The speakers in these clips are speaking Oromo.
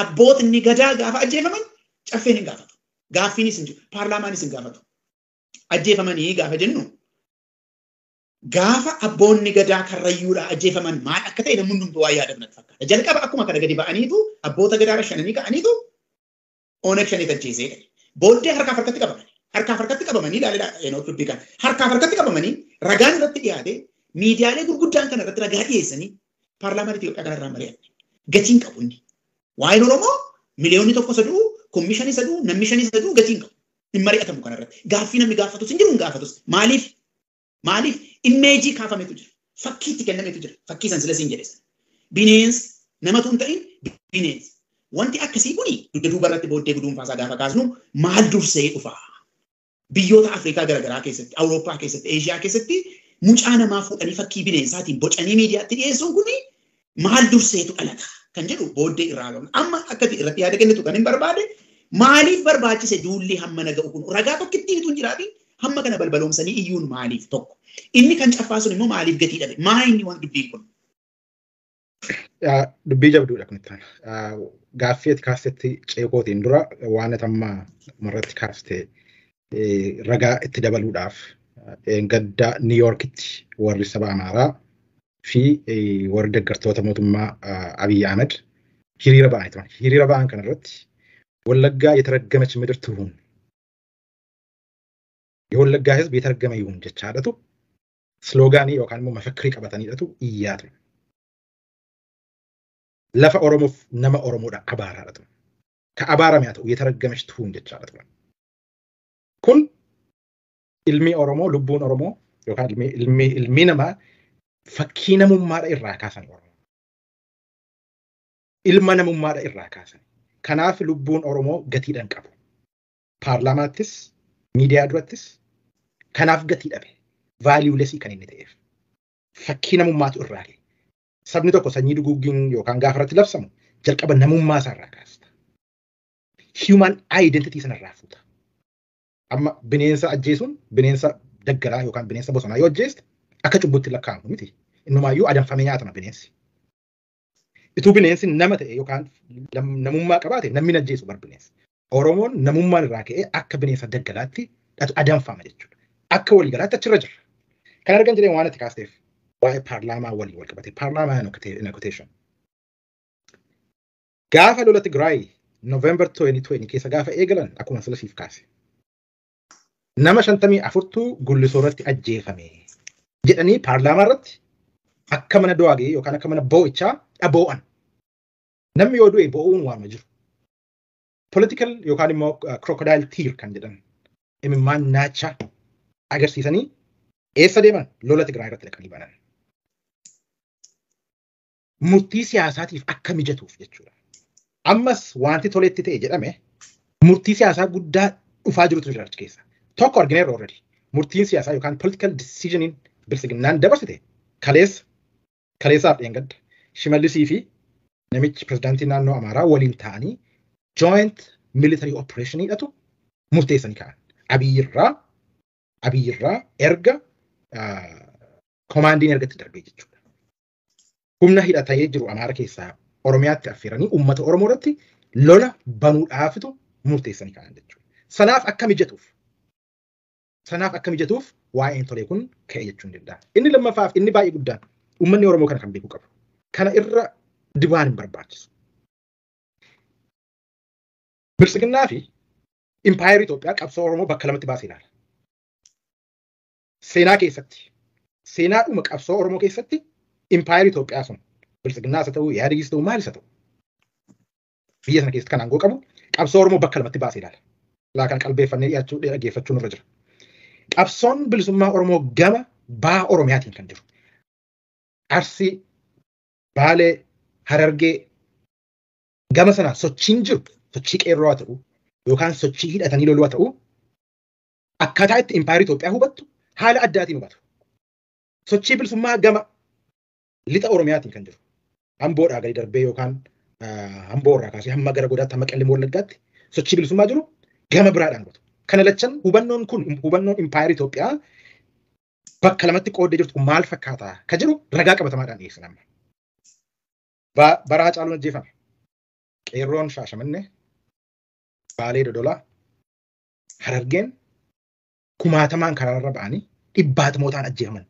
Abbootni gadaa gaafa ajjeefaman caffeen hin gaafatu. Gaaffiinis hin jiru. Paarlaamaanis hin gaafatu. Ajjeefamanii gaafa jennu gaafa abboonni gadaa karrayyuudhaa ajjeefaman maal akka ta'e namni hundumtuu waa yaadamu natti fakkaata. Jalqaba akkuma kana gadi ba'aniitu abboota gadaarra shananii ka'aniitu Oonag shanii ajjeesee jedhe. Booddee harkaaf harkatti qabamanii. Harkaaf harkatti qabamanii ilaalaa dubbii kana. Harkaaf harkatti qabamanii ragaan irratti dhiyaate miidiyaalee gurguddaan kana irratti ragaa dhiyeessanii paarlaamaan Itoophiyaa kanarraa mari'anne. Gatiin qabu inni. Waa'een Oromoo miliyoonni tokko saduu, kummi shanii saduu, namni shanii saduu gatiin qabu. Hin mari'atamu kanarratti. Gaaffii namni gaafatus hin jiru hin gaafatus. Maaliif? Maaliif? Image kaafametu jira. Fakkii itti kennametu jira. Fakkii san sila siin jedhe sana. Bineensi namatu hin ta'in bineensi. Wanti akkasii kuni dugda duuba irratti booddee guduunfaasaa gaafa kaasnu maal dursee dhufa? Biyyoota Afrikaa garaagaraa keessatti, Awurooppaa keessatti, Eeshiyaa keessatti mucaa namaa fuudhanii fakkii bineensaatiin bocanii miidiyaatti dhiyeessuun kuni maal durseetu dhalata kan jedhu booddee irraa qabna. Amma akkati irratti yaada kennitu kan hin barbaade maaliif barbaachise duulli hamma naga'u kun ragaa tokkitti utuu hin jiraatin hamma kana balbaloomsanii iyyuun maaliif tokko? Inni kan caffaa sun immoo maaliif gatii dhabe? Maa inni waan dubbiin kun? Dubbii jabduudha kun itti. Gaaffii ati kaastetti ceekootiin dura waan ati amma irratti kaaste ragaa itti dabaluudhaaf gadda New Yorkitti warri saba Amaaraa fi warri deeggartoota mootummaa Abiy Ahmed hiriira ba'anii turan. Hiriira ba'an kanarratti ወለጋ የተረገመች ምድር ትሁን የወለጋ ህዝብ የተረገመ ይሁን jechaadhatu slogan yookaan immoo mafakkirii qabataniidhatu iyyaa ture. Lafa Oromoof nama Oromoodha abaaraadha ture. Ka abaarame haa ta'u የተረገመች ትሁን jechaadha ture. Kun ilmi Oromoo lubbuun Oromoo yookaan ilmi namaa fakkii namummaadha irraa kaasan Oromoo. Ilma namummaadha irraa kaasan. Kanaaf lubbuun Oromoo gatiidhaan qabu. Paarlaamaattis, miidiyaa durattis kanaaf gatii dhabe. Valueless kan inni ta'eef. Fakkii namummaatu irraa ka'e. Sabni tokko sanyii duguuggiin yookaan gaafa irratti labsamu jalqaba namummaa isaa irraa kaasta. Human identity sanarraa fuuta. Amma bineensa ajjeesuun bineensa daggalaa yookaan bineensa bosonaa yoo ajjeeste akka cubbutti lakkaa'amu miti. Innumaayyuu adamfamee nyaatama bineensi. Ituu bineensi nama ta'e yookaan namummaa qabaate namni hin ajjeesu bar bineensi. Oromoon namummaan irraa ka'ee akka bineensa daggalaatti adamfama jechuudha. Akka waliigalaatti achirra jira. Kan argan jedhee waan ati kaasteef waa'ee paarlaamaa waliin wal qabate paarlaamaa in quotation. Gaafa lola Tigraay November 2020 keessa gaafa eegalan akkuma sila siif kaase. Nama 54tu Gullisoo irratti ajjeefame jedhanii paarlaamaa irratti akka mana du'aa yookaan akka mana boo'ichaa dhaboo'an. Namni yoo du'e boo'uun waanuma jiru. Political yookaan immoo crocodile tear kan jedhan imimmaan naacha agarsiisanii eessa deeman lola Tigraay irratti dhaqanii banan. Murtii siyaasaatiif akka mijatuuf jechuudha. Ammas wanti toletti ta'e jedhame murtii siyaasaa guddaa dhufaa jirutu jira achi keessa. Tokko argineerra already. Murtiin siyaasaa yookaan political decisioniin bilisiginnaan dabarsite kaleessaaf dheengadda Shimallisii fi namichi pirezidaantii naannoo Amaaraa waliin ta'anii joint military operationiidhatu murteessanii ka'an. Abiyyirraa erga commandiin erga itti darbee jechuudha. Humna hidhatee jiru Amaara keessaa Oromiyaatti affeeranii uummata Oromoo irratti lola banuudhaafitu murteessanii ka'an jechuudha. Sanaaf akka mijatuuf waa'een tolee kun ka'e jechuun danda'a. Inni lammaffaaf inni baay'ee guddaan uummanni Oromoo kana kan beekuu qabu. Kana irra dibaan hin barbaachisu. Bilisiginnaa fi impaayerri Itoophiyaa qabsoo Oromoo bakka lamatti baasee ilaala. Seenaa keessatti, seenaadhuma qabsoo Oromoo keessatti impaayerri Itoophiyaa sun bilisiginnaas haa ta'u, Ihaadigis ta'u, maalis haa ta'u, biyya sana keessatti kan aangoo qabu qabsoo Oromoo bakka lamatti baasee ilaala. Laa kan qalbeeffannee dhiyaachuu dhaggeeffachuun irra jira. Qabsoon bilisummaa Oromoo gama baha Oromiyaatiin kan jiru. Arsii, Baalee, Harargee gama sanaan sochiin jiru sochii qeerroo haa ta'u yookaan sochii hidhatanii loluu haa ta'u akkaataa itti impaayerri Itoophiyaa hubattu haala addaatiin hubatu. Sochii bilisummaa gama lixa Oromiyaatiin kan jiru. Amboodhaa gadi darbee yookaan Amboo irraa kaasee hamma gara godaatti hamma Qellem Wallaggaatti sochii bilisummaa jiru gama biraadhaan hubatu. Kana lachan hubannoon kun hubannoon impaayerri Itoophiyaa bakka lamatti qooddee jirtu kun maal fakkaata ka jedhu ragaa qabatamaadhaan dhiyeessan amma. Bara Hacaaluun ajjeefame. Qeerroon Shaashamannee, Baalee Dodolaa, Harargeen kumaatamaan karaarra ba'anii dhibbaatamootaan ajjeefaman.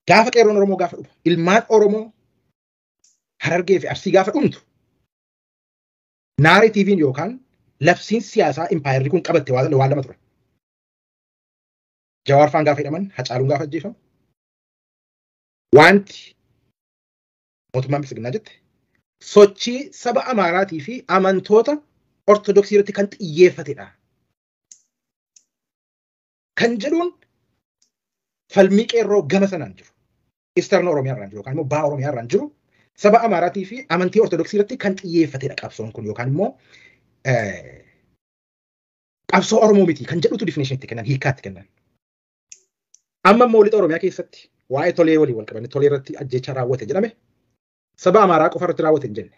Gaafa qeerroon Oromoo gaafa dhufu ilmaan Oromoo Harargee fi Arsii gaafa dhumtu narratiiviin yookaan labsiin siyaasaa impaayerri kun qabatte waan lama ture. Jawaar faan gaafa hidhaman, Hacaaluun gaafa ajjeefamu. Wanti mootummaan Bilxiginnaa jette sochii saba Amaaraatii fi amantoota Ortodoksii irratti kan xiyyeeffatedha. Kan jedhuun falmii qeerroo gama sanaan jiru. Eastern Oromiyaa irraan jiru yookaan immoo Baha Oromiyaa irraan jiru saba Amaaraatii fi amantii Ortodoksii irratti kan xiyyeeffatedha qabsoon kun yookaan immoo qabsoo Oromoo miti kan jedhutu definition itti kennan, hiikkaa itti kennan. Amma immoo lixa Oromiyaa keessatti waa'ee tolee waliin wal qabanne tolee irratti ajjeechaa raawwate jedhame saba Amaaraa qofa irratti raawwate hin jenne.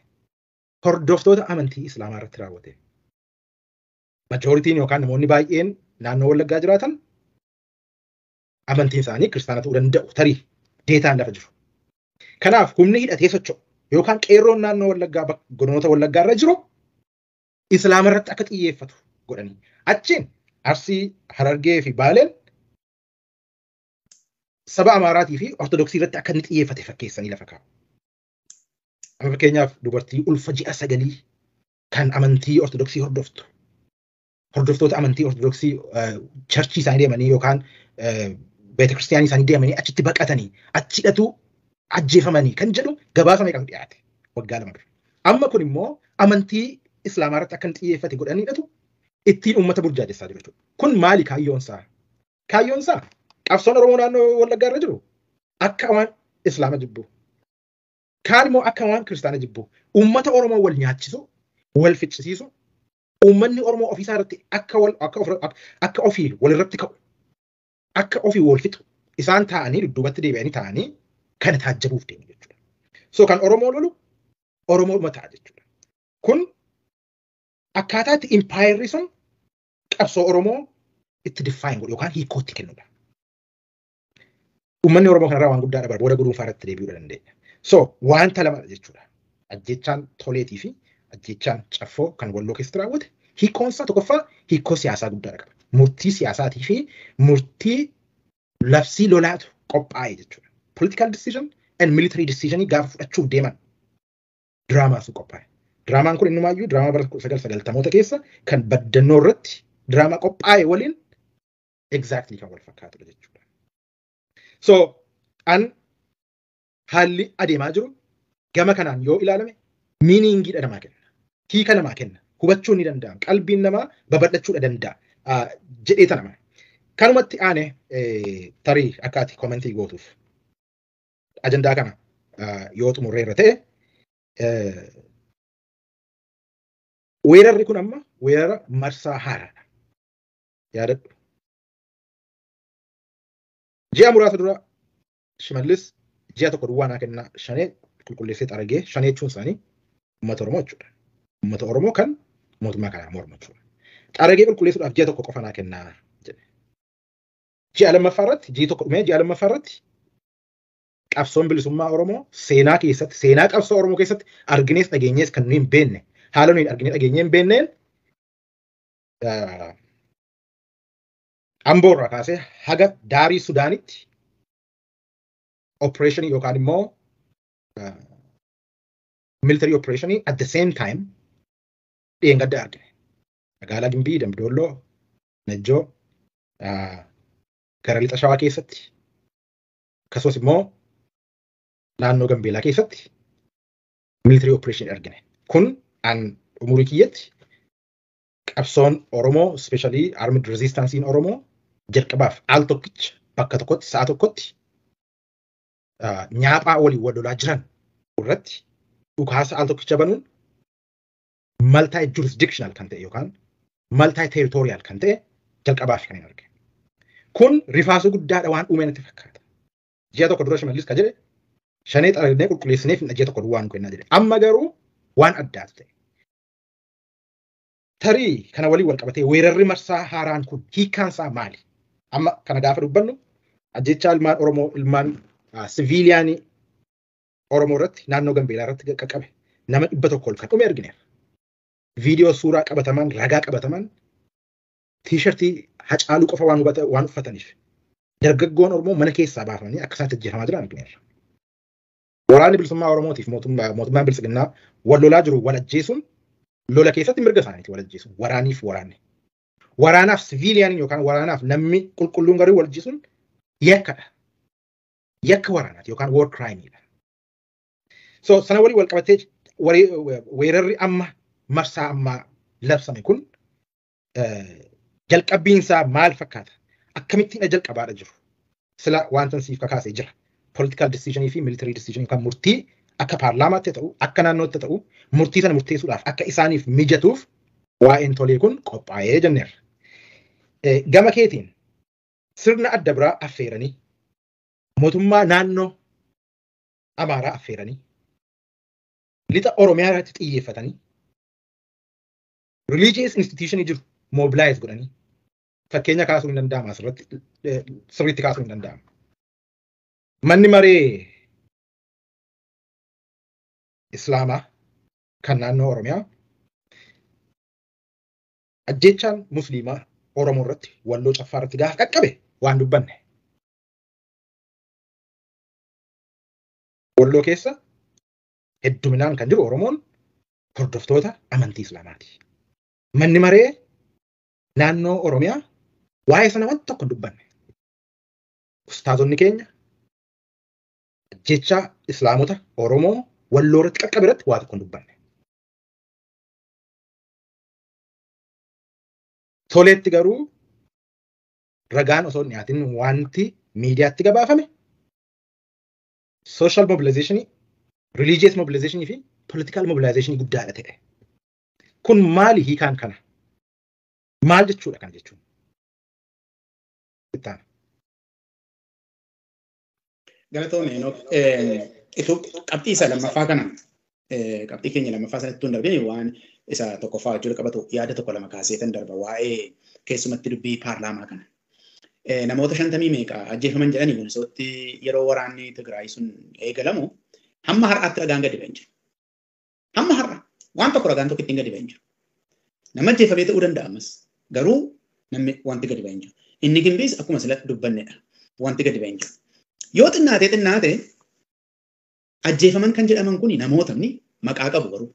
Hordoftoota amantii Islaamaa irratti raawwate. Majooritiin yookaan namoonni baay'een naannoo Wallaggaa jiraatan amantiin isaanii kiristaana ta'uu danda'u tarii deetaan lafa jiru. Kanaaf humni hidhatee socho'u yookaan qeerroon naannoo Wallaggaa godinoota Wallaggaa irra jiru Islaama irratti akka xiyyeeffatu godhanii. Achiin Arsii, Harargee fi Baaleen saba Amaaraatii fi Ortodoksii irratti akka inni xiyyeeffate fakkeessanii lafa kaa'u. Amma fakkeenyaaf dubartii ulfa ji'a 9 kan amantii Ortodoksii hordoftu. Hordoftoota amantii Ortodoksii charchii isaanii deemanii yookaan beeta kiristiyaanii isaanii deemanii achitti baqatanii achi hidhatu ajjeefamanii kan jedhu gabaasa meeqatu dhiyaate waggaa 2 dura. Amma kun immoo amantii Islaamaa irratti akka inni xiyyeeffate godhanii hidhatu ittiin uummata burjaajessaa jiru jechuudha. Kun maali kaayyoon isaa? Kaayyoon isaa qabsoon Oromoo naannoo Wallaggaa irra jiru akka waan Islaama jibbu. Kaan immoo akka waan kiristaana jibbu. Uummata Oromoo wal nyaachisu, wal ficcisiisu, uummanni Oromoo ofiisaa irratti akka ofii wal irratti ka'u, akka ofii wal fixu isaan taa'anii dudduubatti deebi'anii taa'anii kana taajjabuuf deemu jechuudha. So kan Oromoo lolu Oromoodhuma ta'a jechuudha. Kun akkaataa itti impaayerri sun qabsoo Oromoo itti define godhu yookaan hiikootti kennudha. Uummanni Oromoo kanarraa waan guddaa dha booda guduunfaa irratti deebi'uu dandeenya. So wanta lamadha jechuudha. Ajjechaan toleetii fi ajjechaan caffoo kan Walloo keessatti raawwate hiikoonsaa tokkoffaa hiikoo siyaasaa guddaa qaba. Murtii siyaasaatii fi murtii labsii lolaatu qophaa'e jechuudha. Political decision and military decision gaafa fudhachuuf deeman diraamaa sun qophaa'e. Diraamaan kun innumaayyuu diraamaa bara 1990moota keessa kan baddannoo irratti diraamaa qophaa'e waliin exactly kan wal fakkaatudha jechuudha. So an haalli adeemaa jiru gama kanaan yoo ilaalame meaningiidha namaa kenna. Hiika namaa kenna. Hubachuun ni danda'ama. Qalbiin namaa babal'achuudha danda'a. Jedhee tanama. Kanumatti aane tarii akka ati commentii gootuuf ajandaa kana yoo xumurreerra ta'e weerarri kun amma weerara marsaa haaraadha. Yaadadhu. Ji'a muraasa dura Shimallis ji'a tokko duwwaa naa kennaa shanee qulqulleessee xaragee shanee jechuun isaanii uummata Oromoo jechuudha. Uummata Oromoo kan mootummaa kanaa mormu jechuudha. Xaragee qulqulleessuudhaaf ji'a tokko qofa naa kennaa jedhe. Ji'a lammaffaa irratti ji'i tokko dhumee ji'a lammaffaa irratti qabsoon bilisummaa Oromoo seenaa keessatti seenaa qabsoo Oromoo keessatti arginees dhageenyees kan nuyi hin beekne haala nuyi arginee dhageenyee hin beekneen Amboo irraa kaasee haga daarii Sudaanitti operation yookaan immoo military operation at the same time dheengadda argine. Magaalaa Gimbii, Dambidolloo, Najjoo, gara lixa Shawaa keessatti akkasumas immoo naannoo Gambeelaa keessatti military operation argine. Kun an umurii kiyyatti qabsoon Oromoo especially armed resistancein Oromoo jalqabaaf al tokkicha bakka tokkotti sa'a tokkotti nyaaphaa waliin wal lolaa jiran irratti dhukaasa al tokkicha banuun multi jurisdictional kan ta'e yookaan multi territorial kan ta'e jalqabaaf kan hin arge. Kun rifaasuu guddaadha waan uume natti fakkaata. Ji'a tokko dura Shimallis ka jedhe shanee xaragnee qulqulleessineef ji'a tokko duwwaa nu kennaa jedhe. Amma garuu waan addaatu ta'e. Tarii kana waliin wal qabatee weerarri marsaa haaraan kun hiikkaan isaa maali? Amma kana gaafa dubbannu ajjechaa ilmaan Oromoo ilmaan siviiliyaanii Oromoo irratti naannoo Gambeelaa irratti qaqqabe nama 100 ol kan dhume argineerra. Viidiyoo suuraa qabataman, ragaa qabataman, tiishartii Hacaaluu qofa waan uffataniif dargaggoon Oromoo mana keessaa baafamanii akka isaan ajjeefamaa jiran argineerra. Waraanni bilisummaa Oromootiif mootummaan bilisiginnaa wal lolaa jiru wal ajjeesuun lola keessatti mirga isaaniiti wal ajjeesuun waraaniif waraanni. Waraanaaf siviiliyaaniin yookaan waraanaaf namni qulqulluun garuu wal ajjeesuun yakkadha. Yakka waraanaati yookaan war crimeidha. So sana walii wal qabatee weerarri amma marsaa ammaa labsame kun jalqabbiin isaa maal fakkaata? Akkamittiin jalqabaadha jiru? Sila wanta siif kakaasee jira. Political decision fi military decision kan murtii akka paarlaamaatti ta'u, akka naannootti ta'u, murtii sana murteessuudhaaf akka isaaniif mijatuuf waa'een tolee kun qophaa'ee jenneerra. Gama keetiin sirna adda biraa affeeranii mootummaa naannoo Amaaraa affeeranii lixa Oromiyaa irratti xiyyeeffatanii religious institution jiru mobilize godhanii fakkeenya kaasuu hin danda'amu asirratti sirriitti kaasuu hin danda'amu. Manni maree Islaamaa kan naannoo Oromiyaa ajjeechaan Musliimaa Oromoo irratti Walloo Caffaa irratti gaafa qaqqabe waan dubbanne. Walloo keessa hedduminaan kan jiru Oromoon hordoftoota amantii Islaamaati. Manni maree naannoo Oromiyaa waa'ee sana waan tokko hin dubbanne. Ustaazonni keenya ajjeechaa Islaamota Oromoo Walloo irratti qaqqabe irratti waa tokko hin dubbanne. Toleetti garuu ragaan osoo hin dhiyaatin wanti miidiyaatti gabaafame social mobilization, religious mobilization fi political mobilization guddaadha ta'e. Kun maali hiikaan kana? Maal jechuudha kana jechuun? Galatoome itoo qabxii isa lammaffaa kana qabxii keenya lammaffaa sanatti hin darbine waan isa tokkoffaa wajjin qabatu yaada tokko lama kaasee tan darba waa'ee keessumatti dubbii paarlaamaa kana. Namoota 50 meeqa ajjeefaman jedhanii kunisootti yeroo waraanni Tigraay sun eegalamu hamma har'aatti ragaan gadi ba'ee jiru. Hamma har'a waan tokko ragaan tokko ittiin gadi ba'ee jiru. Nama ajjeefamee ta'uu danda'a ammas garuu namni wanti gadi ba'ee jiru. Inni gimbiis akkuma sila dubbannedha. Wanti gadi ba'ee jiru. Yoo xinnaate ajjeefaman kan jedhaman kuni namootni maqaa qabu garuu.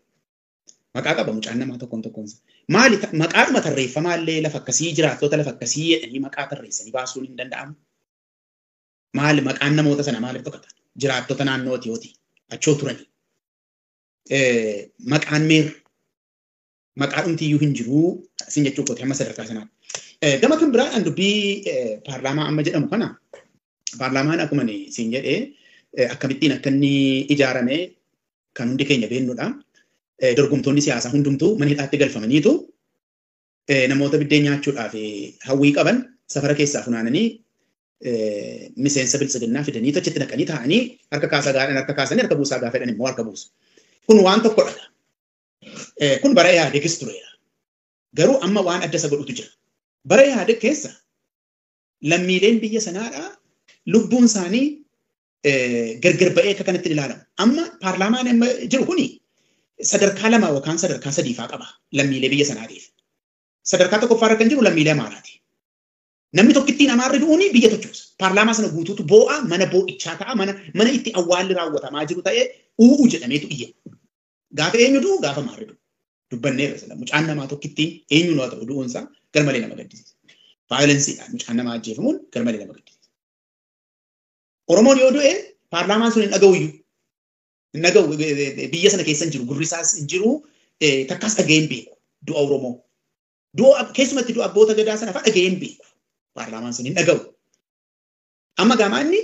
Maqaa qaba mucaan namaa tokkoon tokkoonsa. Maali maqaadhuma tarreeffamaa illee lafa akkasii jiraattota lafa akkasii jedhanii maqaa tarreessanii baasuun hin danda'amu. Maali maqaan namoota sana maaliif dhokata? Jiraattota naannoo Itiyooti achoo turani. Maqaan meerra maqaa dhumtiyyuu hin jiruu sin jechuu kooti hamma sadarkaa sanaatti. Gama kan biraadhaan dubbii paarlaamaa amma jedhamu kana paarlaamaan akkuma siin jedhee akkamittiin akka inni ijaarame kan hundi keenya beeknudha. Dorgomtoonni siyaasaa hundumtuu mana hidhaatti galfamaniitu namoota biddeen nyaachuudhaaf hawwii qaban safara keessaa funaananii miseensa bilisiginnaa fidanii achitti naqanii taa'anii harka kaasaa gaadhan harka kaasanii harka buusaa gaafa jedhan immoo harka buusu. Kun waan tokkodha. Kun bara Ihaadegis tureera. Garuu amma waan adda isa godhutu jira. Bara Ihaadeg keessa lammiileen biyya sanaadhaa lubbuun isaanii gargar ba'ee akka kanatti ilaalamu. Amma paarlaamaan amma jiru kuni sadarkaa lama yookaan sadarkaa sadii faa qaba lammiilee biyya sanaatiif. Sadarkaa tokkoffaarra kan jiru lammiilee Amaaraati. Namni tokkittiin Amaarri du'uuni biyya tochoosa. Paarlaamaa sana guutuutu boo'a mana boo'ichaa ta'a mana itti awwaalli raawwatamaa jiru ta'ee u'u jedhameetu iyya. Gaafa eenyu du'u gaafa Amaarri du'u. Dubbanneerra sila mucaan namaa tokkittiin eenyu noo ta'u du'uunsaa garmalee nama gaddisiisa. Vaayolensiidhaan mucaan namaa ajjeefamuun garmalee nama gaddisiisa. Oromoon yoo du'e paarlaamaan sun hin dhaga'u iyyuu. Hin dhaga'u biyya sana keessa hin jiru gurri isaas hin jiru takkaas dhaga'ee hin beeku du'a Oromoo. Du'a keessumatti du'a abboota gadaa sana fa'aa dhaga'ee hin beeku. Paarlaamaan sun hin dhaga'u. Amma gamaanni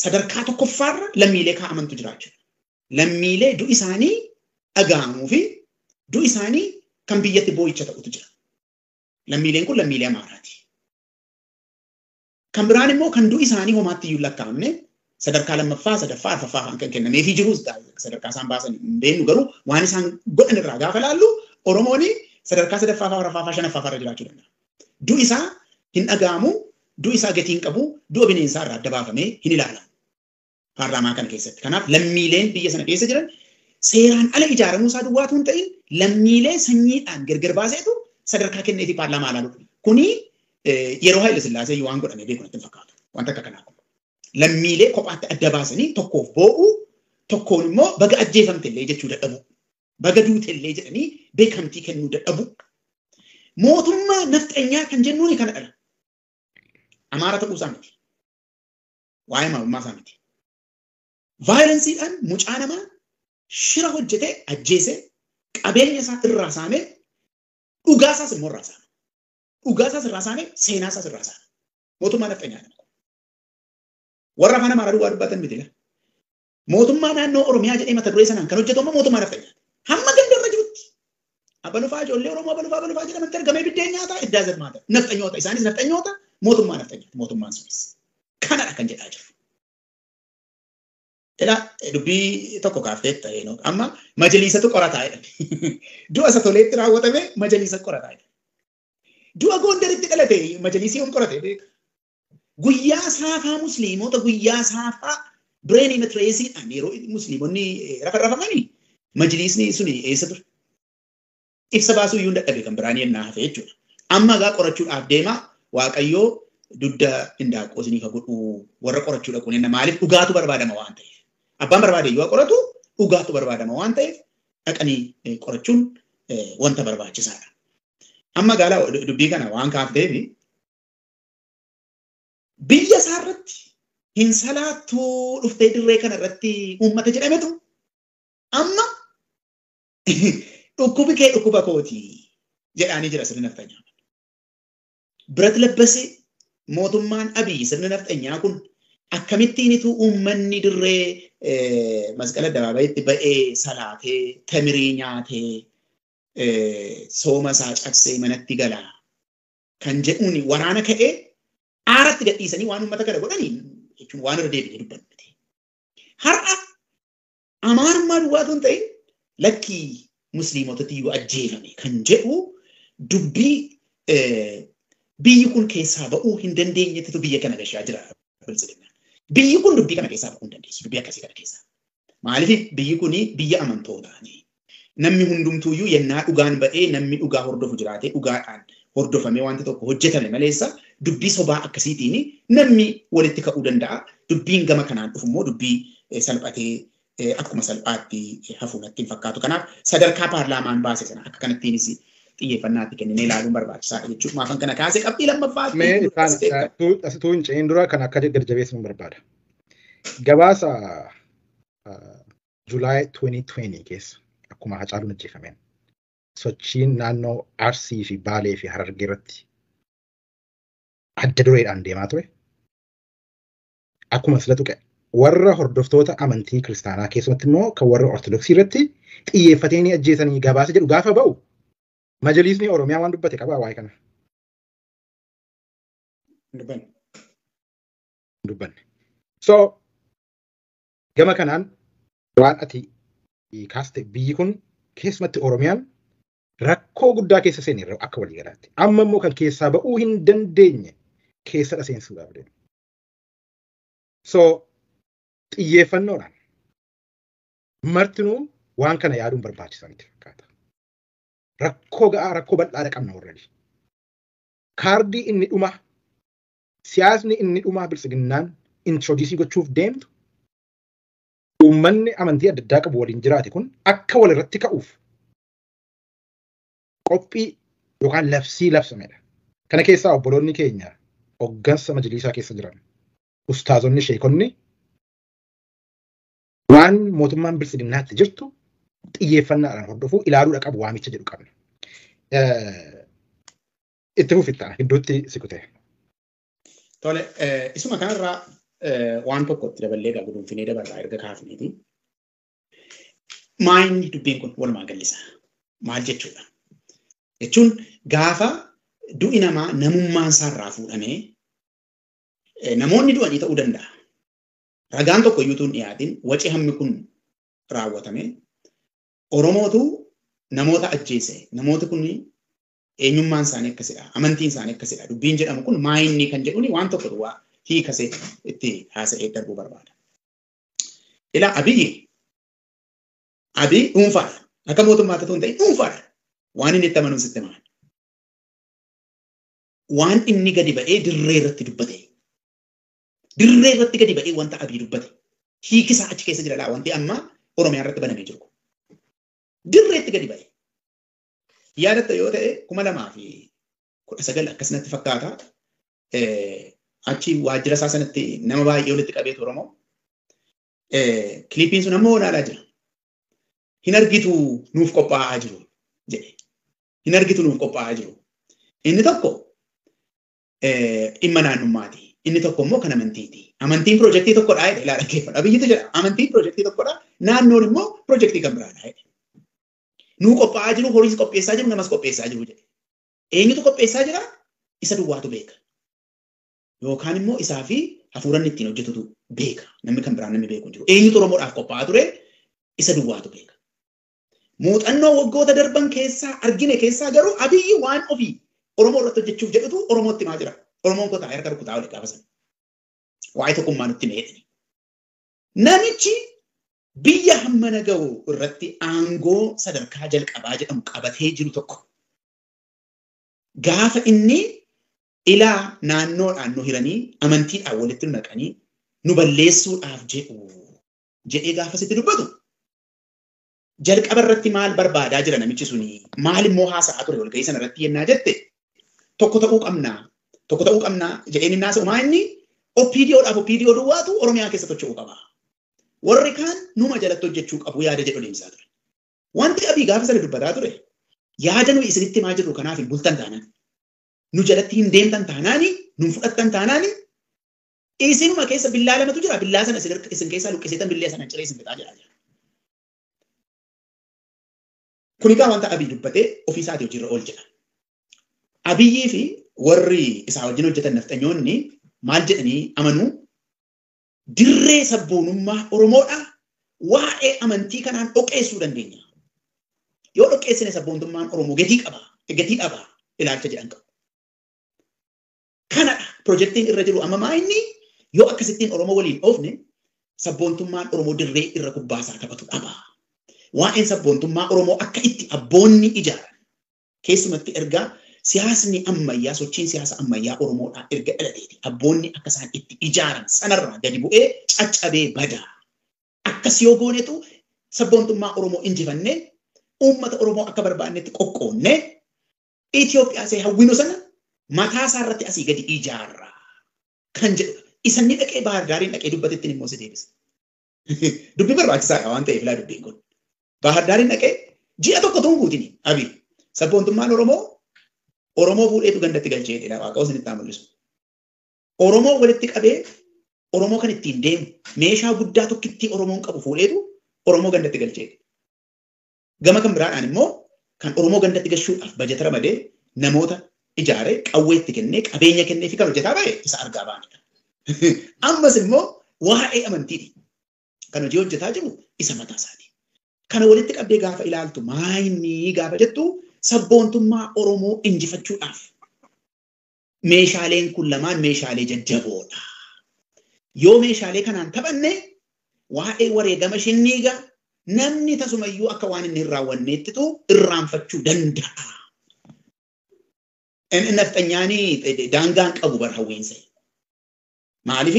sadarkaa tokkoffaarra lammiilee kaa'amantu jira jechuudha. Lammiilee du'i isaanii dhaga'amuu fi du'i isaanii kan biyyatti boo'icha ta'utu jira. Lammiileen kun lammiilee Amaaraati. Kan biraan immoo kan du'i isaanii homaatti iyyuu lakkaa'amne sadarkaa lammaffaa, sadaffaa, arfaffaa kan kennameefii jirus sadarkaa isaan baasan hin beeknu garuu waan isaan godhan irraa gaafa laallu Oromoon sadarkaa sadaffaa, arfaffaa, shanaffaa irra jiraachuu danda'a. Du'i isaa hin dhaga'amu, du'i isaa gatii hin qabu, du'a bineensaa irraa adda baafamee hin ilaalamu. Paarlaamaa kana keessatti. Kanaaf lammiileen biyya sana keessa jiran seeraan ala ijaaramuu isaa duwwaatu hin ta'in lammiilee sanyiidhaan gargar baaseetu sadarkaa kenneefi paarlaamaa ilaaluudha. Kuni yeroo Haayile Sillaasee waan godhamee beeku natti hin fakkaatu. Wanta akka kanaa kun. Lammiilee kophaatti adda baasanii tokkoof boo'uu tokkoon immoo baga ajjeefamte illee jechuu dadhabu. Baga duute illee jedhanii beekamtii kennuu dadhabu. Mootummaa nafxanyaa kan jennuuni kana dhala. Amaara ta'uu isaa miti. Waa'ee maalummaa isaa miti. Vaayilensiidhaan mucaa namaa shira hojjetee ajjeesee qabeenya isaa irraa saamee dhugaa isaas immoo irraa saame. Dhugaa isaas irraa saamee seenaa isaas irraa saame. Mootummaa nafxanyaa kana. Warra afaan Amaaraa duwwaa dubbatan miti la. Mootummaa naannoo Oromiyaa jedhee mata duree sanaan kan hojjetu amma mootummaa nafxanyaa. Hamma gandarra jirutti. Abalufaa ijoollee Oromoo abalufaa abalufaa jedhamatti argamee biddeen nyaataa iddaa zalmaata. Nafxanyoota isaanis nafxanyoota mootummaa nafxanyaati mootummaan sunis. Kanadha kan jedhaa jiru. Ila dubbii tokko kaafteetta amma majaliisatu qorataa jedhame. Du'a isa toleetti raawwatame majaliisa qorataa jedhame. Du'a Gondaritti dhalate majaliisii yoom qorate beeka. Guyyaa saafaa musliimota guyyaa saafaa bireenii matireesiidhaan yeroo musliimonni rafa rafamanii majaliisni suni eessa ture? Ibsa baasuu iyyuu hin dadhabe kan biraanii ennaa hafe jechuudha. Amma egaa qorachuudhaaf deema Waaqayyoo dugda indaaqqoo isiniif haa godhu warra qorachuu dhaquun enna maaliif dhugaatu barbaadama waan ta'eef. Abbaan barbaade iyyuu haa qoratu dhugaatu barbaadama waan ta'eef dhaqanii qorachuun wanta barbaachisaadha. Amma gaala dubbii kana waan kaafteefi biyya isaa irratti hin salaattuu dhuftee dirree kana irratti uummata jedhametu amma dhukkubi kee dhukkuba kooti jedhaanii jira sirni nafxanyaa. Birat labbasee mootummaan Abiyyi sirni nafxanyaa kun akkamittiinitu uummanni dirree masqala addabaabayitti ba'ee salaatee tamirii nyaatee sooma isaa cabsee manatti galaa kan jedhuun waraana ka'ee aaratti gadhiisanii waan uummata kana godhanii jechuun waan irra deebinee dubbannu miti. Har'a Amaarummaa duwwaatu hin ta'in lakkii musliimotatti iyyuu ajjeefame kan jedhu dubbii biyyi kun keessaa ba'uu hin dandeenyettitu biyya kana gashaa jira biltsiginnaan. Biyyi kun dubbii kana keessaa ba'uu hin dandeessu dubbii akkasii kana keessaa. Maaliif biyyi kun biyya amantootaani. Namni hundumtuuyyuu yennaa dhugaan ba'ee namni dhugaa hordofu jiraatee dhugaadhaan hordofamee wanti tokko hojjetame maleessa dubbii sobaa akkasiitiin namni walitti ka'uu danda'a. Dubbiin gama kanaan dhufu immoo dubbii salphatee akkuma salphaatti hafuu natti hin fakkaatu. Kanaaf sadarkaa paarlaamaan baase sana akka kanattiinis xiyyeeffannaatti kenninee ilaaluun barbaachisaadha jechuudha. Maafan kana kaasee qabxii lammaffaa. Mee asituu hin ce'in dura kan akka gadi jabeessuun barbaada. Gabaasa July 2020 keessa akkuma Hacaaluun ajjeefameen sochiin naannoo Arsii fi Baalee fi Harargee irratti adda dureedhaan deemaa ture. Akkuma sila tuqe warra hordoftoota amantii kiristaanaa keessumatti immoo kan warra Ortodoksii irratti xiyyeeffatee ni ajjeesanii gabaasa jedhu gaafa ba'u majaliisni Oromiyaa waan dubbate qabaa waa'ee kana. Dubbanne. So gama kanaan waan ati kaaste biyyi kun keessumatti Oromiyaan rakkoo guddaa keessa seeneerra akka waliigalaatti. Amma immoo kan keessaa ba'uu hin dandeenye keessadha seensuudhaaf deemu. So xiyyeeffannoodhaan martinuu waan kana yaaduun barbaachisaa miti fakkaata. Rakkoo ga'aa rakkoo bal'aadha qabna warra. Kaardii inni dhumaa siyaasni inni dhumaa biltsiginnaan introduusii gochuuf deemtu uummanni amantii adda addaa qabu waliin jiraate kun akka wal irratti ka'uuf qophii yookaan labsii labsamedha. Kana keessaa obboloonni keenya hoggansa majliisaa keessa jiran ustaazonni sheekonni waan mootummaan biltsiginnaatti jirtu xiyyeeffannaadhaan hordofuu ilaaluudha qabu waamicha jedhu qabna. Itti fufittaa gidduutti si kutee. Tole isuma kanarraa waan tokko itti daballee egaa guduunfinee dabarraa erga kaafneeti. Maayinni dubbiin kun walumaa gallisa. Maal jechuudha? Jechuun gaafa du'i namaa namummaan isaarraa fuudhamee namoonni du'anii ta'uu danda'a. Ragaan tokko iyyuu tun dhiyaatin waci hammi kun raawwatame Oromootu namoota ajjeese namooti kun eenyummaan isaanii akkasidha amantiin isaanii akkasidha dubbiin jedhamu kun maayinni kan jedhuuni waan tokko duwwaa hiikasee itti haasa'ee darbuu barbaada. Ilaa Abiyyi Abiy dhuunfaadha. Akka mootummaatti otoo hin ta'in dhuunfaadha. Waan inni itti amanuun sitti himaa. Waan inni gadi ba'ee dirree irratti dubbate. Dirree irratti gadi ba'ee wanta Abiy dubbate. Hiikisaa achi keessa jira laa wanti amma Oromiyaa irratti banamee jiru. Dirreetti gadi ba'e. Yaadatta yoo ta'e 2019 akkasumatti fakkaata. Achi waajjira isaa sanatti nama baay'ee walitti qabeetu Oromoo. Kilipiin sun ammoo olaalaa jira. Hin argitu nuuf qophaa'aa jiru jedhe. Hin argitu nuuf qophaa'aa jiru. Inni tokko dhimma naannummaati. Inni tokko immoo kan amantiiti. Amantiin piroojeektii tokkodha jedhe ilaa dhaggeeffadha. Biyyitu jedha amantiin piroojeektii tokkodha. Naannoon immoo piroojeektii kan biraadha jedhe. Nuu qophaa'aa jiru, horiis qopheessaa jiru, namas qopheessaa jiru jedhe. Eenyutu qopheessaa jira? Isa duwwaatu beeka. Yookaan immoo isaa fi hafuuranni ittiin hojjetutu beeka. Namni kan biraan namni beeku hin jiru. Eenyutu Oromoodhaaf qophaa'aa ture? Isa duwwaatu beeka. Muuxannoo waggoota darban keessaa argine keessaa garuu Abiyyi waan ofii Oromoo irratti hojjechuuf jedhutu Oromootti himaa jira. Oromoon kotaa harka rukutaa walitti gaafa sana. Waa'ee tokkummaa nutti himee. Namichi biyya hammana ga'u irratti aangoo sadarkaa jalqabaa jedhamu qabatee jiru tokko gaafa inni ilaa naannoodhaan nu hiranii amantiidhaan walitti nu naqanii nu balleessuudhaaf jedhu jedhee gaafa sitti dubbatu jalqaba irratti maal barbaadaa jira namichi suni maal immoo haasa'aa ture walga'ii sana irratti yennaa jette tokko ta'uu qabnaa jedheen inni haasa'u maa inni OPDOdhaaf OPDO duwwaatu Oromiyaa keessa socho'uu qaba. Warri kaan numa jalatti hojjechuu qabu yaada jedhu deemsaa ture. Wanti Abiy gaafa sana dubbataa ture yaada nuyi isinitti himaa jirru kanaaf hin bultan taanaan nu jalatti hin deemtan taanaani nun fudhattan taanaani isinuma keessa billaa lamatu jira billaa sana isin keessaa luqqiseetan billaa sana ciree isin fixaa jira. Kun egaa wanta Abiy dubbatee ofii isaatii hojiirra ool jedha. Abiyyii fi warri isaa wajjin hojjetan nafxanyoonni maal jedhanii amanuu dirree sabboonummaa Oromoodha waa'ee amantii kanaan dhoqeessuu dandeenya. Yoo dhoqeessine sabboontummaan Oromoo gatii qaba, gatii dhaba ilaalcha jedhan qabu. Kanadha piroojeektiin irra jiru amma maa inni yoo akkasittiin Oromoo waliin oofne sabboontummaan Oromoo dirree irra kubbaasaa taphatu dhaba. Waa'een sabboontummaa Oromoo akka itti abboonni ijaaran keessumatti ergaa siyaasni ammayyaa sochiin siyaasa ammayyaa Oromoodhaa erga dhalateeti. Abboonni akka isaan itti ijaaran sanarraa gadi bu'ee caccabee badaa. Akkas yoo goonetu sabboontummaa Oromoo injifannee uummata Oromoo akka barbaannetti qoqqoonnee Itoophiyaa see hawwinu sana mataa isaa irratti asii gadi ijaarra kan jedhudha. Isanni dhaqee Baahir Daariin dhaqee dubbatettiin immoo si deebisa. Dubbii barbaachisaadha waan ta'eef laa dubbiin kun. Baahir Daariin dhaqee ji'a tokko tun guutini Abiy. Sabboontummaan Oromoo Oromoo fuudheetu gandatti galchee jedha waaqa isinitti haa mul'isu. Oromoo walitti qabee Oromoo kan ittiin deemu meeshaa guddaa tokkittii Oromoon qabu fuudheetu Oromoo gandatti galchee. Gama kan biraadhaan immoo kan Oromoo gandatti galchuudhaaf bajata ramadee namoota ijaaree qawwee itti kennee qabeenya kennee fi kan hojjetaa ba'e isa argaa baanidha. Ammas immoo waa'ee amantiiti. Kan hojii hojjetaa jiru isa mataa isaati. Kana walitti qabdee gaafa ilaaltu maayinni gaafa jettu sabboontummaa Oromoo injifachuudhaaf meeshaaleen kun lamaan meeshaalee jajjaboodha. Yoo meeshaalee kanaan taphanne waa'ee wareegama shinniiga namni tasumayyuu akka waan inni hin raawwanneettitu irraanfachuu danda'a. Nafxanyaanii daangaan qabu bar hawwiinsa. Maaliif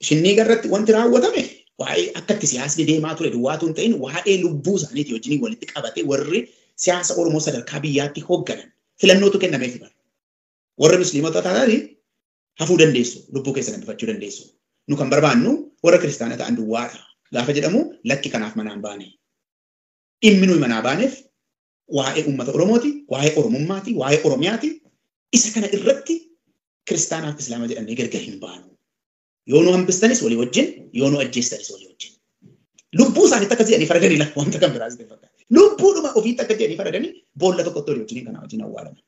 shinniiga irratti wanti raawwatame waa'ee akka itti siyaasni deemaa ture duwwaatu hin ta'in waa'ee lubbuu isaaniitii wajjin walitti qabate warri siyaasa Oromoo sadarkaa biyyaatti hoogganan filannootu kennameef bara. Warri musliimota taatanii hafuu dandeessu, lubbuu keessan hambifachuu dandeessu. Nu kan barbaannu warra kiristaana ta'an duwwaadha. Gaafa jedhamu lakki kanaaf manaan baane. Dhimmi nuyi manaa baaneef waa'ee uummata Oromooti, waa'ee Oromummaati, waa'ee Oromiyaati. Isa kana irratti kiristaanaaf islaama jedhamnee gargar hin baanu. Yoo nu hambistanis walii wajjin, yoo nu ajjeestanis walii wajjin. Lubbuu isaaniitti akkas jedhanii faradanii lafa wanta kan biraas ta'e fakkaata. Lubbuudhuma ofiitti akka jedhanii faradanii boolla tokkotti walii wajjin kanaa wajjin awwaalaman.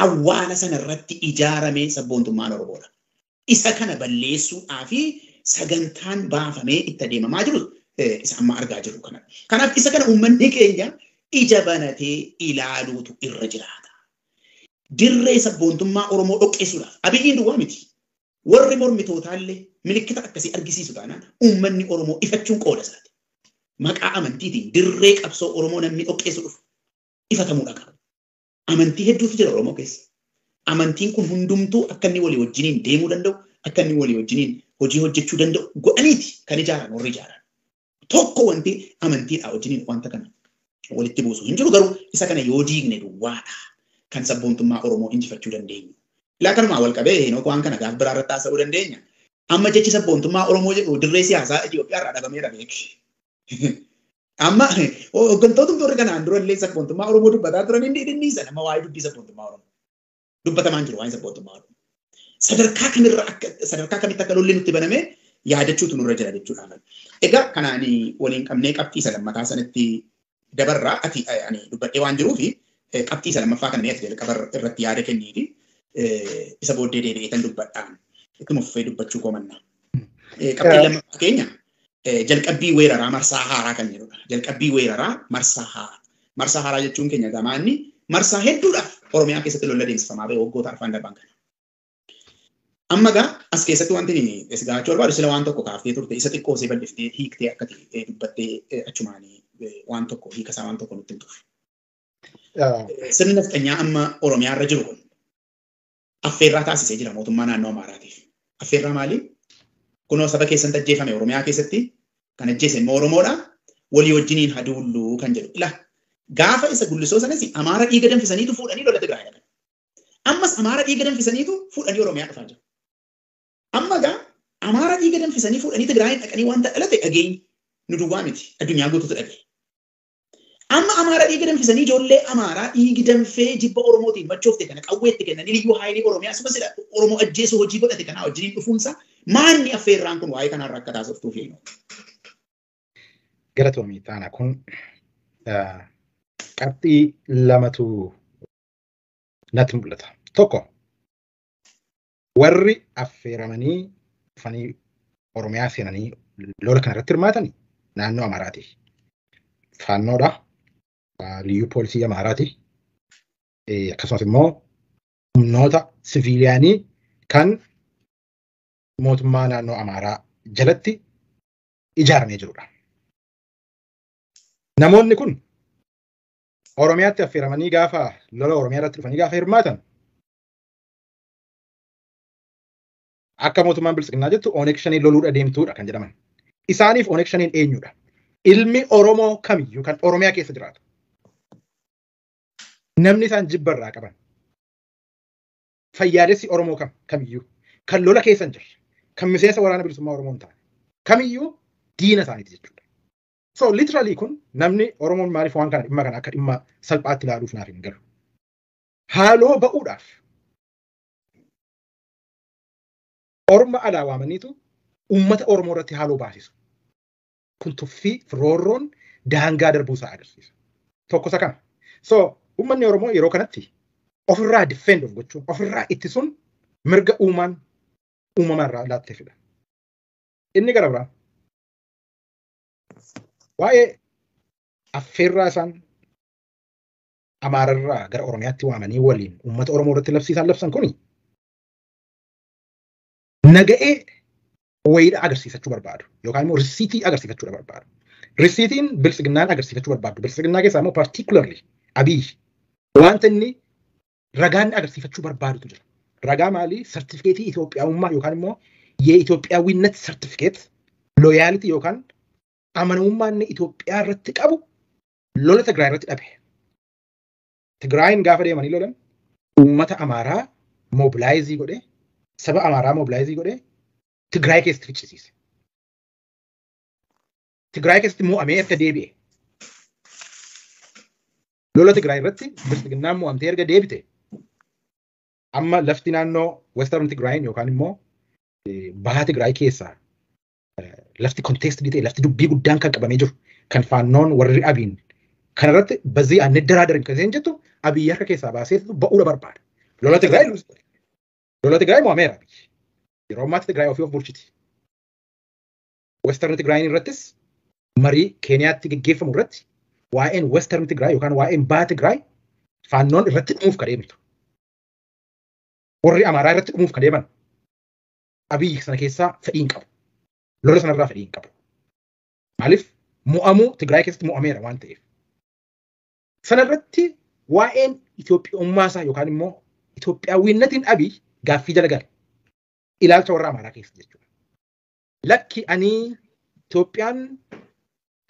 Awwaala sana irratti ijaaramee sabboontummaan Oromoodha. Isa kana balleessuudhaa fi sagantaan baafamee itti adeemamaa jiru isa amma argaa jirru kanadha. Kanaaf isa kana uummanni keenya ija banatee ilaaluutu irra jiraata. Dirree sabboontummaa Oromoo dhoqqeessuudhaaf Abiyyiin duwwaa miti. Warri mormitootaallee milikkita akkasii argisiisu taanaan uummanni Oromoo ifachuun qooda isaati. Maqaa amantiitiin dirree qabsoo Oromoo namni dhoqqeessu dhufu ifatamuudha qaba. Amantii hedduutu jira Oromoo keessa. Amantiin kun hundumtuu akka inni walii wajjiniin deemuu danda'u, akka inni walii wajjiniin hojii hojjechuu danda'u godhaniiti kan ijaaran warri ijaaran. Tokko wanti amantiidhaa wajjiniin wanta kana walitti buusu hin jiru garuu isa kana yoo diigne duwwaadha kan sabboontummaa Oromoo injifachuu dandeenyu. Ilaa kanumaa wal qabee Heenok waan kana gaaf biraa irratti haasa'uu dandeenya. Amma jechi sabboontummaa Oromoo jedhu dirree siyaasaa Itoophiyaa irraa dhabameera beeki. Amma hooggantoota warri kanaan dura illee sabboontummaa Oromoo dubbataa turan inni dhiisan amma waa'ee dubbii sabboontummaa Oromoo. Dubbatamaan jiru waa'ee sabboontummaa Oromoo. Sadarkaa kamirra akka sadarkaa kamitti akka lolli nutti baname yaadachuutu nurra jira jechuudha. Egaa kanaan waliin qabnee qabxii isa lammataa sanatti dabarraa ati ani dubbadhee waan jiruufi qabxii isa lammaffaa kana mee ati jalqaba irratti yaada kenniiti isa booddee deebi'ee tan dubbadhaan ittuma fufee dubbachuu koomanna. Qabxii lammaffaa keenya jalqabbii weeraraa marsaa haaraa kan jedhudha. Jalqabbii weeraraa marsaa haaraa. Marsaa haaraa jechuun keenya gamaa inni marsaa hedduudhaaf Oromiyaa keessatti lola adeemsifamaa ba'e waggoota arfan darban kana. Amma gaa as keessatti wanti si gaafachuu barbaadu sila waan tokko kaaftee turte isa xiqqoo si bal'iftee hiiktee akka ta'e dubbattee achumaanii waan tokko hiika isaa waan tokko nutti himtuuf. Sirni nafxanyaa amma Oromiyaa irra jiru kun affeerraa taasisee jira mootummaa naannoo Amaaraatiif. Affeerraa maali? Kunoo saba keessatti ajjeefame Oromiyaa keessatti kan ajjeese immoo Oromoodha. Walii wajjiniin haduulluu kan jedhu. Ilaa gaafa isa gullisoo sanas Amaara dhiiga danfisaniitu fuudhanii lola Tigraay dhaqan. Ammas Amaara dhiiga danfisaniitu fuudhanii Oromiyaa dhufaa jiru. Amma gaa Amaara dhiiga danfisanii fuudhanii Tigraay dhaqanii wanta dhalate dhageenyi nu duwwaa miti addunyaa guutuutu dhagaye. Amma Amaara dhiiga danfisanii ijoollee Amaaraa dhiigi danfee jibba Oromootiin machoofte kana qawweetti kennanii liyyuu haayilii Oromiyaa suma sila Oromoo ajjeesuu hojii godhate kanaa wajjiniin dhufuunsa maanni affeerraan kun waa'ee kanarra akka taasiftuuf eenyu. Galatoomii taana kun qabxii lamatu natti mul'ata. Tokko warri affeeramanii dhufanii Oromiyaa seenanii lola kanarratti hirmaatan naannoo Amaaraati. Faannoodha. Liyyuu poolisii Amaaraati. Akkasumas immoo humnoota siviiliyaanii kan mootummaa naannoo Amaaraa jalatti ijaaramee jirudha. Namoonni kun Oromiyaatti affeeramanii gaafa lola Oromiyaa irratti dhufanii gaafa hirmaatan akka mootummaan bilisiginnaa jettu Oneg Shanee loluudha deemtuudha kan jedhaman. Isaaniif Oneg Shaneen eenyudha? Ilmi Oromoo kamiyyuu kan Oromiyaa keessa jiraatu. Namni isaan jibba irraa qaban. Fayyaalessi Oromoo kamiyyuu kan lola keessa hin jirre, kan miseensa waraana bilisummaa Oromoo hin taane kamiyyuu diina isaaniiti jechuudha. So literally kun namni Oromoon maaliif waan kana dhimma kana akka dhimma salphaatti ilaaluuf naaf hin galu. Haaloo ba'uudhaaf orma alaa waamaniitu uummata Oromoo irratti haaloo baasisu. Kun tuffii roorroon daangaa darbuu isaa agarsiisa. Tokko isa kana. So uummanni Oromoo yeroo kanatti ofirraa defend of gochuun ofirraa ittisuun mirga uumaan uumamarraa laatteefidha. Inni gara biraa waa'ee affeerraa isaan Amaararraa gara Oromiyaatti waamanii waliin uummata Oromoo irratti labsiisan labsan kuni naga'ee wayiidha agarsiisachuu barbaadu yookaan immoo risiitii agarsiifachuu barbaadu. Risiitiin bilisiginnaan agarsiifachuu barbaadu. Bilisiginnaa keessaa immoo particularly Abiy wanta inni ragaan agarsiifachuu barbaadutu jira. Ragaa maalii? Sartifikeetii Itoophiyaawummaa yookaan immoo የኢትዮጵያዊነት ሰርቲፊኬት ሎያሊቲ yookaan amanamummaa inni Itoophiyaa irratti qabu lola Tigraay irratti dhabe. Tigraayin gaafa deemanii lolan uummata Amaaraa moobilaayizii godhee saba Amaaraa moobilaayizii godhee Tigraay keessatti ficcisiise. Tigraay keessatti mo'amee erga deebi'e. Lola Tigraay irratti bilisiginnaan mo'amtee erga deebite amma lafti naannoo Western Tigraayin yookaan immoo baha Tigraay keessaa lafti kontekstii ta'e lafti dubbii guddaan kan qabamee jiru kan faannoon warri Abiin kanarratti bazii aanne daraadarin kan isheen jettu Abiy harka keessaa baasee ba'uudha barbaada. Lola Tigraay mo'ameera Abiy. Yeroo ammaatti Tigraay ofii of bulchiti. Western Tigraayin irrattis marii Keeniyaatti geggeeffamu irratti waa'een Western Tigraay yookaan waa'een baha Tigraay faannoon irratti dhumuuf kan deemtu. Warri Amaaraa irratti dhumuuf kan deeman. Abiyyi sana keessaa fedhii hin qabu. Lola sanarraa fedhii hin qabu. Maaliif mo'amuu Tigraay keessatti mo'ameera waan ta'eef. Sanarratti waa'een Itoophiyummaa isaa yookaan immoo Itoophiyaawwinnatiin Abiy gaaffii jala gale. Ilaalcha warra Amaaraa keessa jechuudha. Lakki ani Itoophiyaan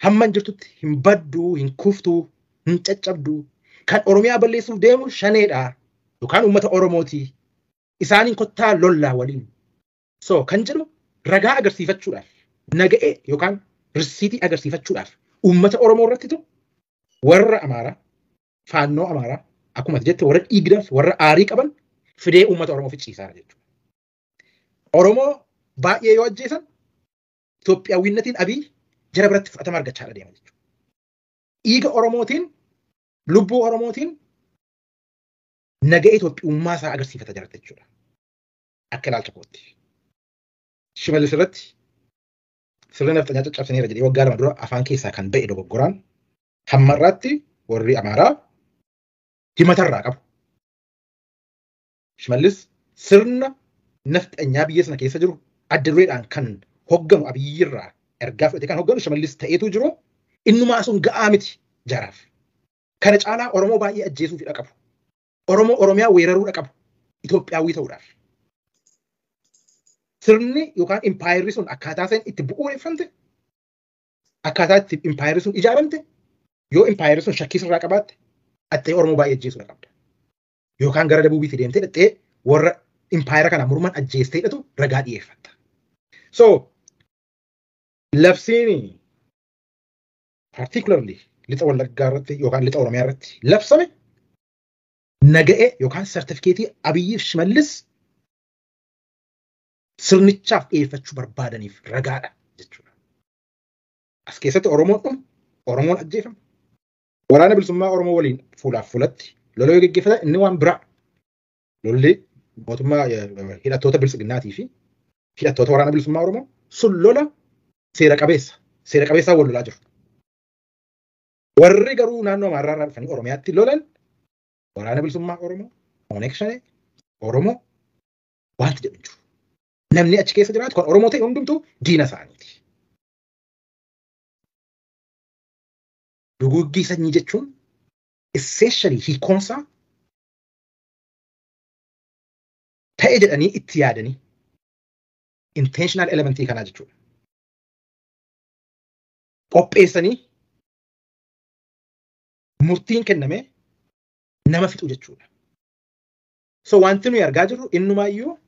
hamma hin jirtutti hin badduu, hin kuftuu, hin caccabduu. Kan Oromiyaa balleessuuf deemu shaneedha yookaan uummata Oromooti. Isaaniin kottaa lollaa waliin. So kan jedhu ragaa agarsiifachuudhaaf naga'ee yookaan risiitii agarsiifachuudhaaf uummata Oromoo irrattitu warra Amaaraa, faannoo Amaaraa akkuma jette warra dhiigdaaf warra aarii qaban fidee uummata Oromoo ficciisaa jechuudha. Oromoo baay'ee yoo ajjeesan Itoophiyaawwinnatiin Abiy jara biratti fudhatama argachaa deema jechuudha. Dhiiga Oromootiin lubbuu Oromootiin naga'ee Itoophiyummaa isaa agarsiifata jira jechuudha. Akka ilaalcha kootti. Shimallis irratti sirna nafxanyaa caccabsaniira jedhee waggaa 2 dura afaan keessaa kan ba'e dogoggoraan hamma irraatti warri Amaaraa himatarraa qabu. Shimallis sirna nafxanyaa biyya sana keessa jiru adda dureedhaan kan hogganu Abiyyirraa ergaa fudhatee kan hogganu Shimallis ta'eetu jiru innumaa sun ga'aa miti jaraaf. Kana caalaa Oromoo baay'ee ajjeesuufidha qabu. Oromoo Oromiyaa weeraruudha qabu. Itoophiyaawwii ta'uudhaaf. Sirni yookaan impaayerri sun akkaataa isheen itti bu'uureffamte akkaataa itti impaayerri sun ijaaramte yoo impaayerri sun shakkii sirraa qabaatte dhattee Oromoo baay'ee ajjeesuudha qabda. Yookaan gara dabuubiitti deemtee dhattee warra impaayera kana morman ajjeestee hidhatu ragaa dhiyeeffatta. So labsiin particularly lixa Wallaggaa irratti yookaan lixa Oromiyaa irratti labsame naga'ee yookaan sartifikeetii Abiyyiif Shimallis sirnichaaf dhiyeeffachuu barbaadaniif ragaadha jechuudha. As keessatti Oromoon dhumu, Oromoon ajjeefama. Waraana bilisummaa Oromoo waliin fuulaaf fuulatti lola yoo geggeeffatan inni waan biraa. Lolli mootummaa hidhattoota bilisiginnaatii fi hidhattoota waraana bilisummaa Oromoo sun lola seera qabeessa. Seera qabeessaa wal lolaa jiru. Warri garuu naannoo Amaaraa irraa dhufanii Oromiyaatti lolan waraana bilisummaa Oromoo, Oneeg Shanee, Oromoo wanti jedhu jiru. Namni achi keessa jiraatu kan Oromoo ta'e hundumtuu diina isaaniiti. Duguggii sanyii jechuun essentially hiikoonsaa ta'e jedhanii itti yaadanii intentional elementii kanaa jechuudha. Qopheessanii murtiin kenname nama fixu jechuudha. So wanti nuyi argaa jirru innumaayyuu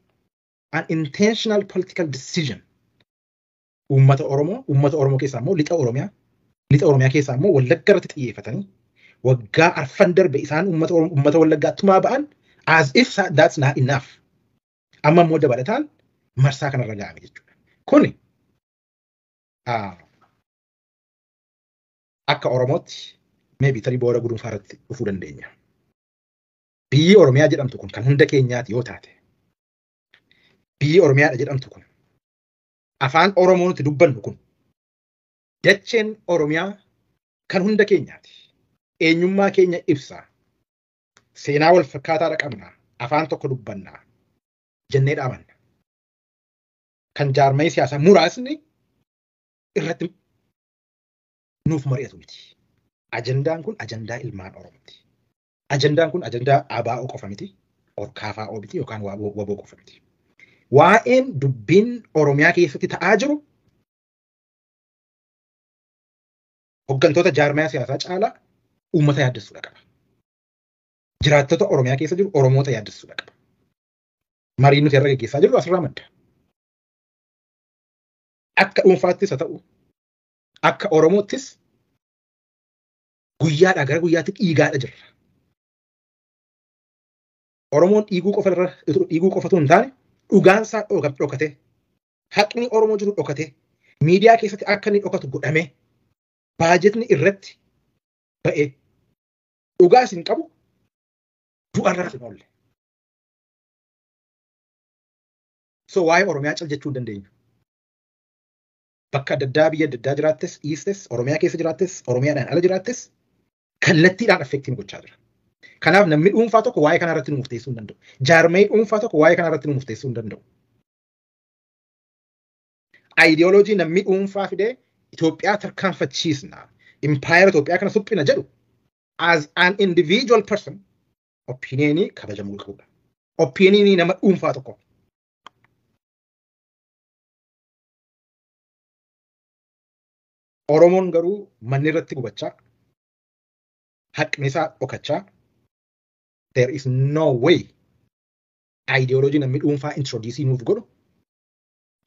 an intentional political decision. Uummata Oromoo keessaa immoo lixa Oromiyaa keessaa immoo Wallagga irratti xiyyeeffatanii waggaa 4 darbe isaan uummata Wallaggaa tumaa ba'an as if that's not enough. Amma immoo dabalataan marsaa kanarra ga'ame jechuudha. Kuni akka Oromootti maybe tarii booda gudunfaa irratti dhufuu dandeenya. Biyyi Oromiyaa jedhamtu kun kan hunda keenyaati yoo taate, biyyi Oromiyaadha jedhamtu kun, afaan Oromoo nuti dubbannu kun, dacheen Oromiyaa kan hunda keenyaati. Eenyummaa keenya ibsa. Seenaa wal fakkaataadha qabna. Afaan tokko dubbanna. Jennee dhaabanna. Kan jaarmayii siyaasaa muraasni irratti nuuf mari'atu miti. Ajandaan kun ajandaa ilmaan Oromooti. Ajandaan kun ajandaa ABO qofa miti, KFO miti yookaan WBO qofa miti. Waa'een dubbiin Oromiyaa keessatti ta'aa jiru hooggantoota jaarmayaa siyaasaa caalaa uummata yaaddessuudha qaba. Jiraattota Oromiyaa keessa jiru Oromoota yaaddessuudha qaba. Mariin nuti irra geggeessaa jirru asirraa madda. Akka dhuunfaattis haa ta'u, akka Oromoottis guyyaadhaa gara guyyaatti dhiigaadha jirra. Oromoon dhiiguu qofatu hin taane dhugaan isaa dhokate, haqni Oromoo jiru dhokate, miidiyaa keessatti akka inni dhokatu godhame, baajetni irratti ba'e, dhugaas hin qabu, du'arraas hin oolle. So waa'ee Oromiyaa cal jechuu hin dandeenyu. Bakka adda addaa biyya adda addaa jiraattes, dhiistes, Oromiyaa keessa jiraattes, Oromiyaadhaan ala jiraattes kallattiidhaan affeektiin gochaa jira. Kanaaf namni dhuunfaa tokko waa'ee kanarratti nu murteessuu hin danda'u. Jaarmayii dhuunfaa tokko waa'ee kanarratti nu murteessuu hin danda'u. Ideoloojii namni dhuunfaa fidee Itoophiyaa tarkaanfachiisna, impaayera Itoophiyaa kana suphina jedhu as an individual person opinionii kabajamuu qabudha. Opinionii nama dhuunfaa tokko. Oromoon garuu manni irratti gubachaa, haqni isaa dhokachaa, there is no way ideoloojii namni dhuunfaa introduce nuuf godhu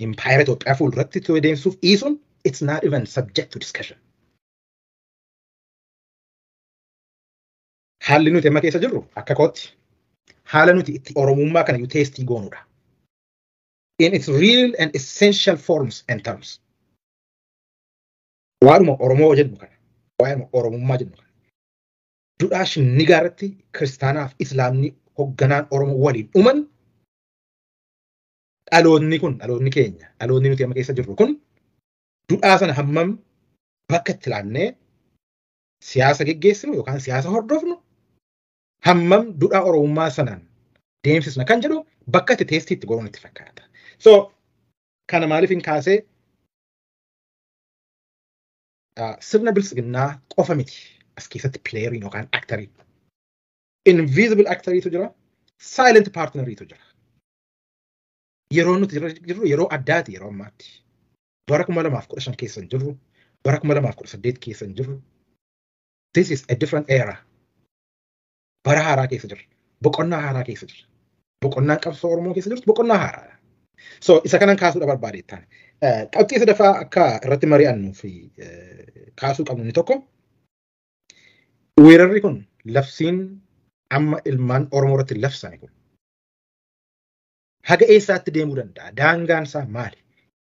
impaayera Itoophiyaa fuulduratti deemsuuf dhiisuun it's not even subject to discussion. Haalli nuti amma keessa jirru akka kootti haala nuti itti Oromummaa kana iyyuu teestii goonudha. In its real and essential forms and terms. Waanuma Oromoo jennu kana, waanuma Oromummaa jennu kana. Duudhaa shinnigaa irratti kiristaanaaf Islaamni hogganaan Oromoo waliin uuman dhaloonni kun, dhaloonni keenya, dhaloonni nuti amma keessa jirru kun duudhaa sana hammam bakka itti laannee siyaasa geggeessinu yookaan siyaasa hordofnu hammam duudhaa Oromummaa sanaan deemsisna kan jedhu bakka itti teestii itti goonu itti fakkaata. So kana maaliif hin kaasee sirna bilisiginnaa qofa miti as keessatti playeriin yookaan actoriin. Invisible actoriitu jira, silent partneriitu jira. Yeroo nuti jirru yeroo addaati yeroo ammaatti. Bara 2015 keessa hin jirru, bara 2018 keessa hin jirru. This is a different era. Bara haaraa keessa jirra. Boqonnaa haaraa keessa jirra. Boqonnaan qabsoo Oromoo keessa jirtu boqonnaa haaraadha. So isa kanan kaasuudha barbaade taane. Qabxii sadaffaa akka irratti mari'annuu fi kaasuu qabnu inni tokko weerarri kun labsiin amma ilmaan Oromoo irratti labsame kun haga eessaatti deemuu danda'a? Daangaan isaa maali?